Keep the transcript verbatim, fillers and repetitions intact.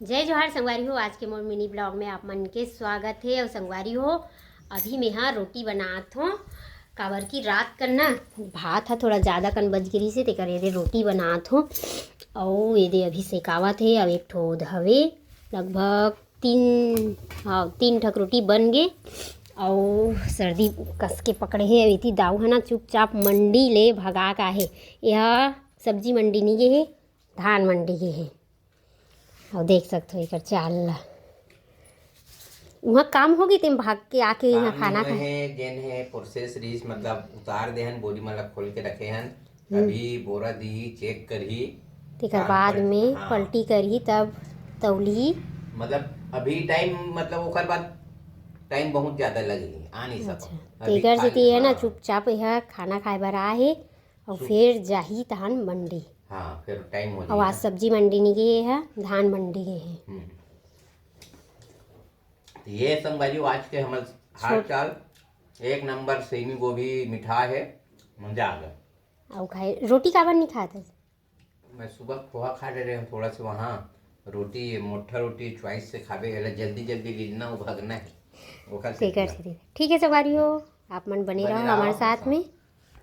जय जोहार संगवारी हो, आज के मोर मिनी ब्लॉग में आप मन के स्वागत हे। अउ संगवारी हो, अभी मैं हा रोटी बनात हों, काबर कि रात कन ना भात हा थोड़ा ज़्यादा कन बच गे रिहिस हे, तेकर एदे रोटी बनात हों। अउ एदे अभी सेकावत हे, अउ एक ठो ओद हवे, लगभग तीन, हाँ, तीन ठक रोटी बन गे। अउ सर्दी कस के पकड़े हे। अउ एती दाऊ हा ना चुपचाप मंडी ले भगा के आहे। एहा सब्जी मंडी नी गे हे, धान मंडी गे हे। अउ देख सकथो एकर चाल ला। उहाँ काम होगे तेम भाग के आके इहाँ काम खाना होए खाए। हे, जेन हे प्रोसेस रिहिस, मतलब उतार दे हन, बोरी मन ला खोल के रखे हन। हम्म। अभी बोरा दिही, चेक करही, तेकर काम बाद पर, में हाँ। पलटी करही, तब तौलही। मतलब अभी टाइम, मतलब ओकर बाद टाइम बहुत ज़्यादा लगही, आ नहीं सकत। अच्छा, अभी तेकर खाली, सेती ये ना हाँ। चुपचाप यह खाना खाए बर आ हे, अउ चुप- फिर जाही तहन मंडी। हाँ, फिर टाइम हो अउ आज जाही। सब्जी मंडी नहीं गे हे, धान मंडी गे हे। हम्म। तो ये संगवारी हो, आज के हमर हाल छोट- चाल। एक नंबर सेमी गोभी मिठा हे, मजा आ गया। अउ खाए, रोटी काबर नहीं खात हे? मैं सुबह पोहा खा ले रहे हूँ थोड़ा सा वहाँ, रोटी, मोटा रोटी चॉइस से खाबे, एला जल्दी जल्दी लीलना अउ भगना हे, ओकर से तेकर दिया। सेती। ठीक है संगवारी हो, आप मन बने बने रहो रहो हमारे साथ हमारे में।